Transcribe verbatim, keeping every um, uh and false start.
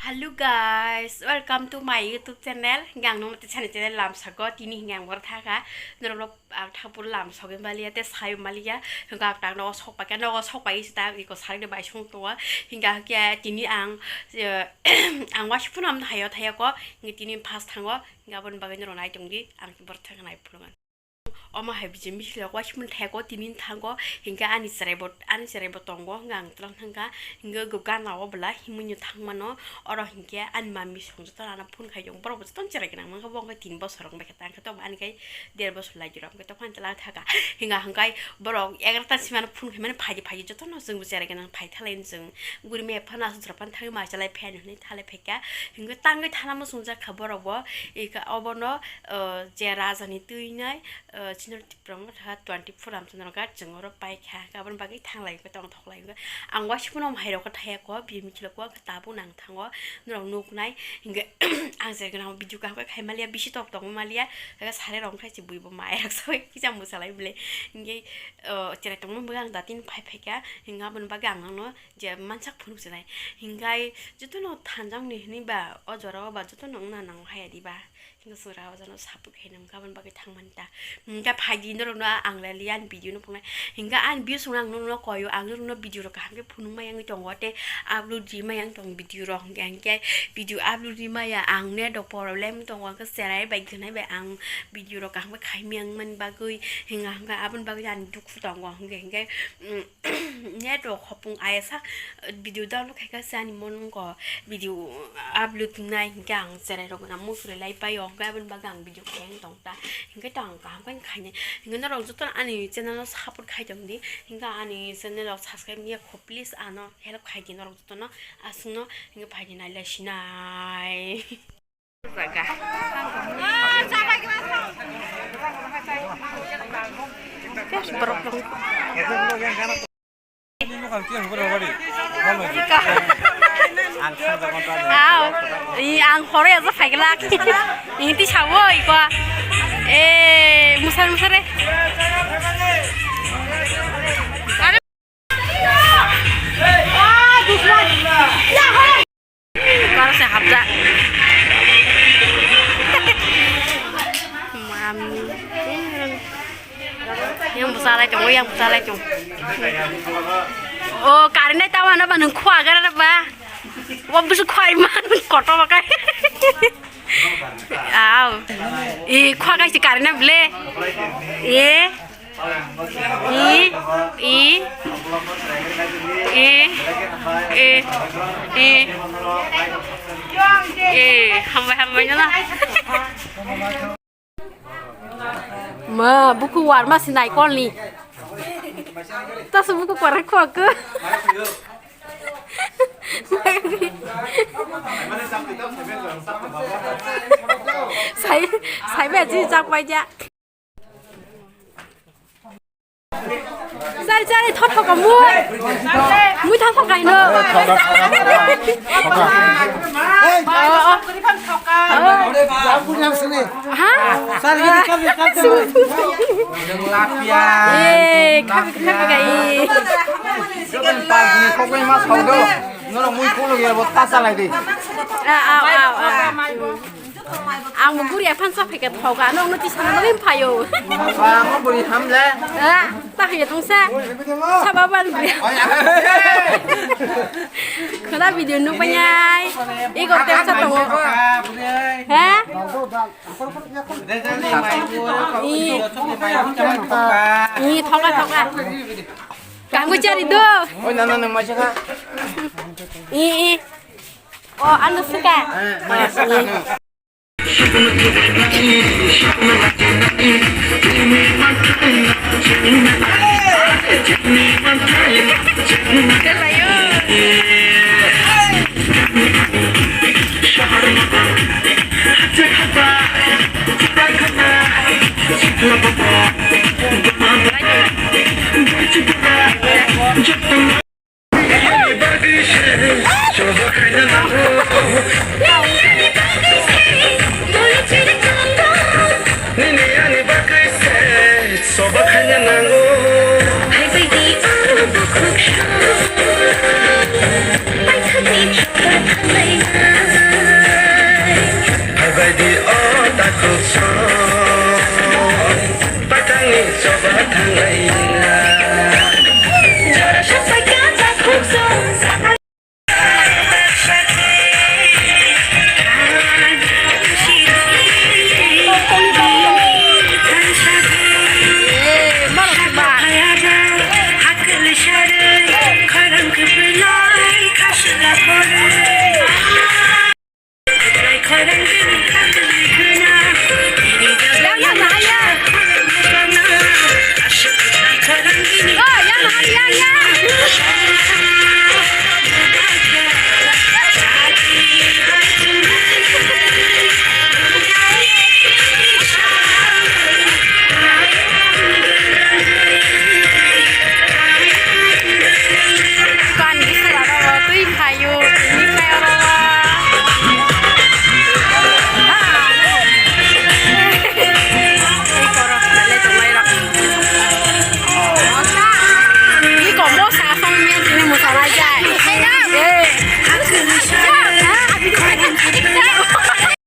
Hello guys, welcome to my YouTube channel. Hingke ang nongno tisani channel lamsako, tini hingke ang boro thaka. Norokno ang thapur lamsogwi maliya, tei sayo maliya. Hingke ang tang nogo sok paikha, nogo sok pai se ta, iko sarikni bai song tongo. Hingke hingke tini ang, eh, ang waisa phano amthaio, thaio ko. Hingke tini first thango, hingke aboni bagwi norok nai tongdi, ang boro thaka nai phunukha. Omo hai biji misil rok waisa phano thaiko, tini thango, hingke ani chwrai bo, ani chwrai bo tongo, hingke ang twlang thangkha, hingke go gana o bwla himui no thangmano, oro hingke ani mami song joto ano phone khai tongo, borok bo jotono chwrai gwnang mankha, bo wngkha tin bosor wng bai kha, tang khe tongma ani khai der bosor lai jora wng khe tongphani twlang thaka, hingka hingkai borok egarota sima no phone khai mani phaidi phaidi jotono chwng bo chwrai gwnang phai thalai chwng guri maya phano aswk jora phano thangwi ma chalai phai hinui thalai phaikha, hingke tangwi thana muchungjak kha borok bo, ika obono, o, je raja ni twi nai, o, chini Tipra Motha twenty four amchana rok chwng oro paikha, aboni bagwi thanglai khe tongthok lai khe. Ang waisa phano hai rok thaya kho, bini mithila kho, tabuk nang thango, norok nuknai, hingke ang je gwnang video kaham khe khai maliya, bisi tok tongma maliya, khe sare rok khai se buibo mai rok sawi kisa mwsalai bwle, hingke, o, cherai tongma bwkha ang datin phai phaikha, hingke aboni bagwi ang nangno je mansak phunuk se nai, hingke jotono thanjakni hwnwi ba o jora o ba jotono wngna nango haya diba. Hingke chwng rao jano support khai nang, aboni bagwi thangmani ta. Hingke phaidi norokno ang le liya ani video no phunuknai. Hingke ani views rok ang norokno koyo, ang norokno video rok kaham khe phunuk maya wngwi tongo, tei upload ri maya wng tong video rok. Hingke, hingke video upload ri maya ang net rok problem tongo, hingke cherai bai gwnai bai ang video rok kaham khe khai maya wngmani bagwi. Hingke, hingke aboni bagwi ani dukhu tongo. Hingke, hingke, mm, Network hopung ayasa video download khaikha se ani mongo video upload wngnai hinkhe ang cherai rok gana muchuri lai paio, hinkhe aboni bagwi ang video khaiyang tong ta, hinkhe to ang kaham khe khainai. Hinkhe norok jotono ani channel o support khai tong di, hinkhe ani channel rok subscribe wngya kho, please ano help khai di norok jotono, aswkno hinkhe phai di nai lai sinai. Jaga. Borok rok. Aw, i ang horo ya phai glak. Inti sawo iko. Eh, musar musar eh. Kar se hapja. Mami. Yang busa lai tong, yang busa lai tong. Oh, karina tawa na ba nung khwa gara ba. Wa busu khwa iman koto ba kai. Aw. I khwa kai si karina ble. Ye. I, i, i, i, i, i, hambai, hambai, nana. Ma, buku warma si naikolni. Tasu buku kwara khwak. Sai, sai be ji jak pai ja. Chari, chari, thot thok mui. Mui thot thok kaino. Ha? Eh, khabi, khabi kai. Norok mui khuluk ya bo ta salai di. Ah, ah, ah, ah. Ang bo buri aphan sa phai khe thoga, nokno tisana bagwi phaio. Ba, mo buri hamle. Ah, ta phai thongsa. Saba ban buri. Khuna video nuk banyai. Ego tem sa tongo. He? I. I, thoga, thoga. Kanggo chari do. Oi, nana nang mai sa kha. I, i. O, ano suka.